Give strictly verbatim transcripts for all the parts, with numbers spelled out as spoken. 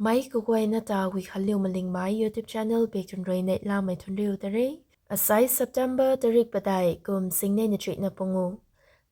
Mei kaguayna ta Guikhanliu Malingmei YouTube channel bek tun rui neihlamei thunriu ta re. Asai September tarik padeih kum singnei na chuihna pangu.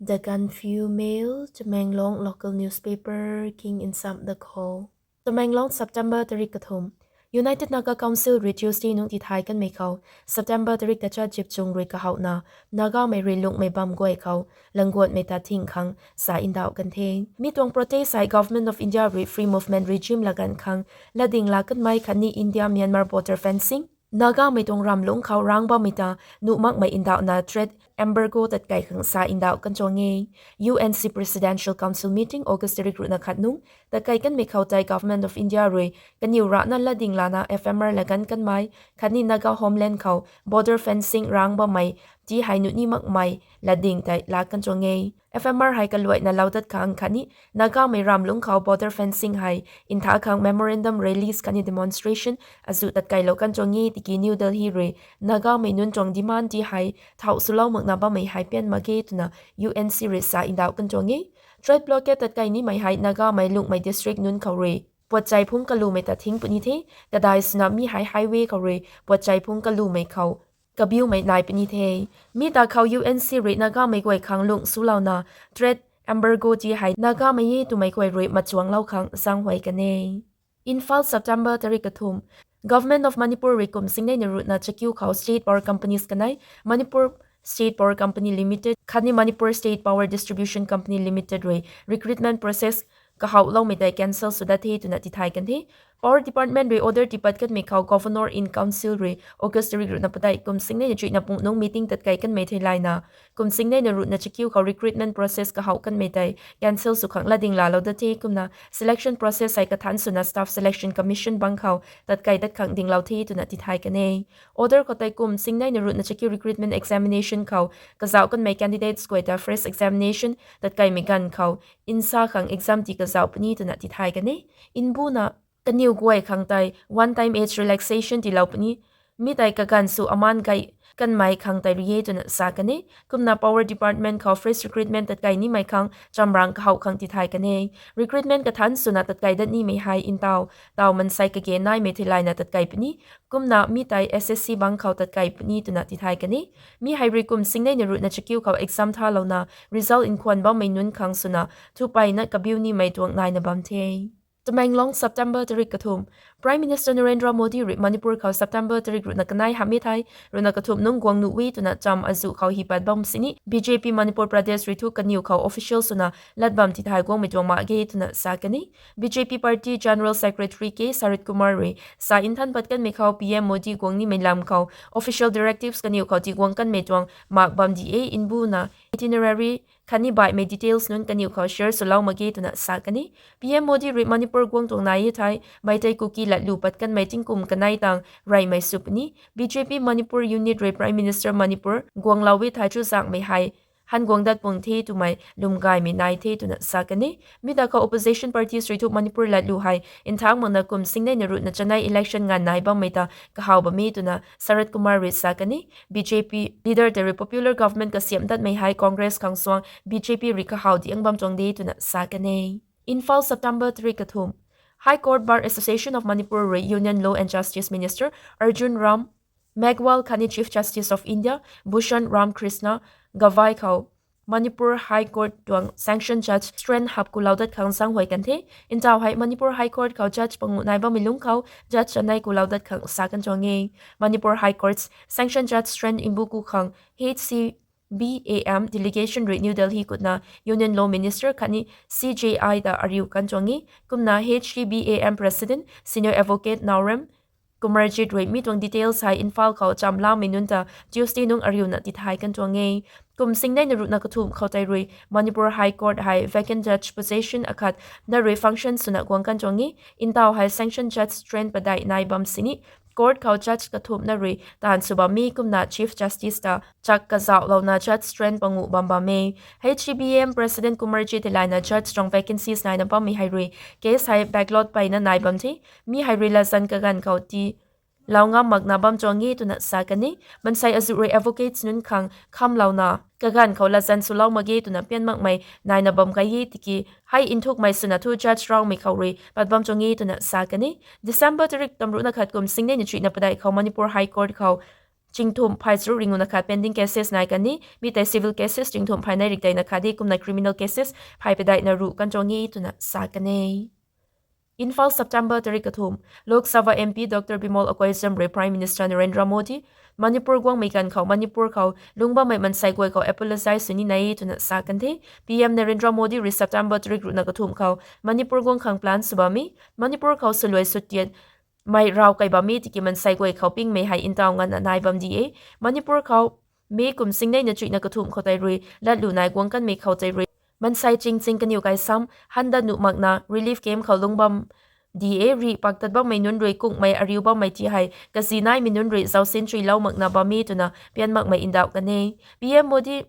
The Gaanphiu Mail, Tamenglong local newspaper, king in sam da khou. Tamenglong, September tarik kathumh. United Naga Council rui Tuesday nungc tithay kanmei khou, September tarik tachat zip chung rui kahouhna, Nagamei rui lungmei bam guay khou, langguatmei ta thing khang sa ndauh kan the. Mi tuang protest hei Government of India rui Free Movement Regime laganv khang latding la kanmei khatni India-Myanmar border fencing, Nagamei tuang ramlungc khou rang bammei ta nuh makmei ndauhna trade embargo tatkai khang sa ndauh kan tuang e. U N C Presidential Council meeting August tarik ruhna khat nungc tatkai kanmei khou tei Government of India rui kaniw rana latding lana F M R laganv kanmei khatni Naga homeland khou border fencing rang bammei ti hei nuh ni makmei latding tei la kan tuang e. F M R hei kaluaina lou dat khang khatni Nagamei ramlungc khou border fencing hei ntha khang memorandum release khatni demonstration azuh tatkailou kan tuang e tiki New Delhi rui Nagamei nunc tuang demand ti hei thau swlou makna bammei hei pian mak ge twna U N C rui sa ndauh kan tuang e. Trade blockade tatkai nimei hei Nagamei lungmei district nunc khou rui puatchei phungc kalumei ta thing puni the, kadai swna mi hei highway khou rui puatchei phungc kalumei khou kabiumei nai puni the. Mi ta khou U N C rui Nagamei guay khang lung swlouna trade embargo ti hei Nagamei e twmei guay rui machuanglou khang zaenghuay kan e. Imphal, September tarik kathumh. Government of Manipur rui kum singnei na ruhna chakiu khou state power companies kanei, Manipur State Power Company Limited khatni Manipur State Power Distribution Company Limited rui recruitment process kahouloumei tei cancel sw dat the twna tithay kan the. Power Department rui order tipat kanmei khou Governor in Council rui August tarik ruhna padeih kum singnei na chuihna pung nungc meeting tatkai kanmei theilayna, kum singnei na ruhna chakiu khou recruitment process kahouh kanmei tei cancel sw khang latding laalou dat the kumna selection process hei kathanc swna Staff Selection Commission bang khou tatkai dat khang dinglou the twna tithay kan e. Order khou tei kum singnei na ruhna chakiu recruitment examination khou kazauh kanmei candidates guay ta fresh examination tatkaimei ganv khou nsa khang exam ti kazauh puni twna tithay kan e. Mbuna kaniw guay khang tei one time age relaxation tiilou puni. Mi tei kaganv sw aman gay kanmei khang tei rui e twna sa kan e. Kumna Power Department khou fresh recruitment tatkai nimei khang chamrang kahouh khang tithay kan e. Recruitment kathanc swna tatkai dat nimei hei ntaw taw mansei kage naimei theilayna tatkai puni. Kumna mi tei S S C bang khou tatkai puni twna tithay kan e. Mi hei rui kum singnei na ruhna chakiu khou exam thalouna result nkhwan bammei nunc khang swna thupeyna kabiu nimei tuang naina bam the. Tamenglong, September tarik kathumh. Prime Minister Narendra Modi rui Manipur khou September tarik ruhna kanei hamh e thei ruhna kathumh nungc guang nuh e twna cham azuh khou hi pat bam sini B J P Manipur Pradesh rui thu kaniw khou official swna lat bam tithay guangmei tuang mak ge twna sa kan e. B J P Party General Secretary K Sarit Kumar rui sa nthan pat kanmei khou P M Modi guang nimei lam khou official directives kaniw khou tiguang kanmei tuang mak bam di e. Mbuna itinerary khatni baihmei details nunc kaniw khou share swlou mak ge twna sa kan e. P M Modi rui Manipur guang tuang nai e thei Meitei Kuki latlu pat kanmei tingkum kanei tang reymei sw puni. B J P Manipur unit rui Prime Minister Manipur guanglou e thei chuzaenghmei hei han guang dat pung the twmei lwmgaymei nai the twna sa kan e. Mi ta khou opposition parties rui thu Manipur latlu hei nthangmakna kum singnei na ruhna chanei election nganv nai bammei ta kahaw bam e twna Sarat Kumar rui sa kan e. B J P leader tei rui popular government kasiamh datmei hei Congress khang suang B J P rui kahaw diang bam tuang de twna sa kan e. Imphal, September tarik kathumh. High Court Bar Association of Manipur rui Union Law and Justice Minister Arjun Ram Meghwal khatni Chief Justice of India Bhushan Ram Krishna Gavai khou Manipur High Court tuang sanction judge strength hap kulou dat khang zaenghuay kan the. Ntaw hei Manipur High Court khou judge panguh nai bammei lungc khou judge chanei kulou dat khang sa kan tuang e. Manipur High Court's sanction judge strength mbu ku khang H C B A M delegation rui New Delhi kutna Union Law Minister khatni C J I ta ariu kan tuang e. Kumna H C B A M President Senior Advocate Naorem Kumarjit rui mi tuang details hei Imphal khou chamlamei nunc ta Tuesday nungc ariuna tithay kan tuang e. Kum singnei na ruhna kathumh khou tei rui Manipur High Court hei vacant judge position akhat na rui function swna guang kan tuang e. Ntaw hei sanction judge strength padeih nai bam sini court khou judge kathumh na rui taanv sw bam e kumna Chief Justice ta chak kazauhlouna judge strength panguh bam bam e. H C B A M President Kumarjit theilayna judge tuang vacancies naina bammei hei rui case hei backlog peyna nai bam the. Mi hei rui latzan kaganv khou ti lou ngam makna bam tuang e twna sa kan e. Maansei azuh rui advocates nunc khang khamlouna kaganv khou latzan swlou mak ge twna pian makmei naina bam kai e tiki, hei nthukmei swna thu judge raumei khou rui pat bam tuang e twna sa kan e. December tarik tamruhna khat kum singnei na chuihna padeih khou Manipur High Court khou chingthumh phay charuk ringuna khat pending cases nai kan e. Mi tei civil cases chingthumh phay nei rik deina khat e, kumna criminal cases phay padeihna ruh kan tuang e twna sa kan e. Imphal, September tarik kathumh: Lok Sabha M P Doctor Bimol Akoijam rui Prime Minister Narendra Modi Manipur guangmei ganv khou Manipur khou lungc bammei maansei guay khou apologize sw ni nai e twna sa kan the. P M Narendra Modi rui September tarik ruhna kathumh khou Manipur guang khang plan sw bam e. Manipur khou swluai swtiat mei raw kai bam e tiki maansei guay khou pingmei hei ntaw nganvna nai bam di e. Manipur khou May kum singnei na chuihna kathumh khou tei rui latlu nai guang kanmei khou tei rui maansei ching ching kaniw kai sam handa nuh makna relief camp khou lungc bam di e. Rih pak tat bammei nunc rui kungmei ariu bammei ti hei kazi naimei nunc rui zausin chuilou makna bam e twna pian makmei ndauh kan e. P M Modi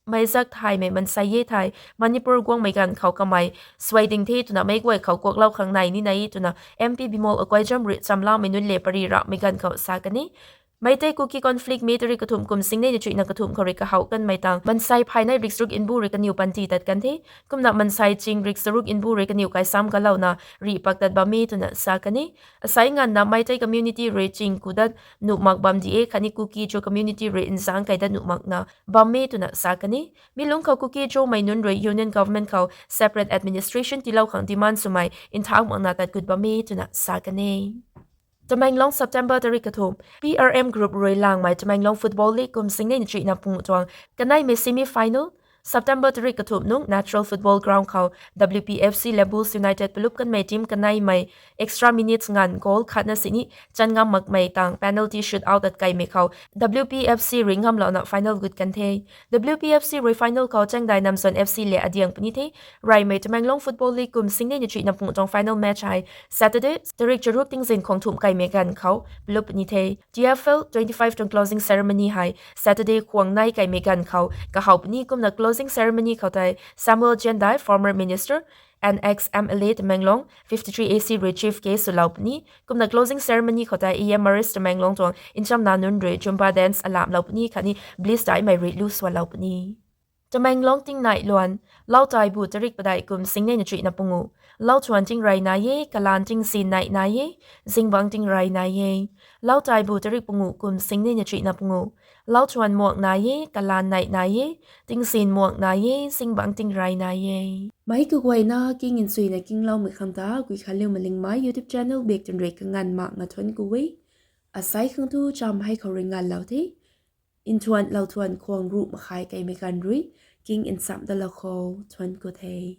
mei zak thaymei maansei e thei Manipur guangmei ganv khou kamei suai ding the twna meic guay khou kuaklou khang nai ni nai e twna M P Bimol Akoijam rui chamlamei nunc le pary rahmei ganv khou sa kan e. Meitei Kuki conflict May tarik kathumh kum singnei na chuihna kathumh khou rui kahaw kanmei tang maansei phay nei rik charuk mbu rui kaniw panty tat kan the. Kumna maansei ching rik charuk mbu rui kaniw kai sam kalouna rih pak tat bam e twna sa kan e. Asai nganvna Meitei community rui ching ku dat nuh mak bam di e khatni Kuki-Zo community rui nzangc kai dat nuh makna bam e twna sa kan e. Mi lungc khou Kuki-Zomei nunc rui Union Government khou separate administration tiilou khang demand swmei nthak makna tat gut bam e twna sa kan e. Tamenglong, September tarik kathumh: P R M Group rui langmei Tamenglong Football League kum singnei na chuihna pungu tuang kaneimei semi final September tarik kathumh nungc Natural Football Ground khou W P F C le Bulls United palup kanmei team kaneimei extra minutes nganv goal khatna sini chan ngam makmei tang penalty shootout at kaimei khou W P F C rui ngamlouna final gut kan the. W P F C rui final khou Chaengdai Namzon F C le adiang puni the. Reymei Tamenglong Football League kum singnei na chuihna pungu tuang final match hei Saturday tarik charuk tingzin khwang thumh kaimei ganv khou palup puni the. T F L twenty-five tuang closing ceremony hei Saturday khwang nei kaimei ganv khou kahaw puni. Kumna closing ceremony khou tei Samuel Jiandai, former minister and ex M L A Tamenglong fifty-three A C rui chief guest swlou puni. Kumna closing ceremony khou tei E M Maris Tamenglong tuang nchamna nunc rui Zumba dance alamlou puni khatni bliss daimei rui lu swalou puni. Tamenglong tingnai luan: Lau Taibu tarik padeih kum singnei na chuihna pungu. Lau thuan tingrey nai e, kalaan tingzin neih nai e, zingbangc tingrey nai e. Lau Taibu tarik pungu kum singnei na chuihna pungu. Lau thuan muak nai e, kalaan neih nai e, tingzin muak nai e, zingbangc tingrey nai e. Meic kaguayna king nchuina kingloumei khang ta Guikhanliu Malingmei YouTube channel bak twn rui kanganv mak nga thuanc ku e. Asai khang tu cham hei khou rui nganvlou the. Nthuan lou thuan khwang ruh makhai kaimei ganv rui king nchamh dalou khou thuanc ku the.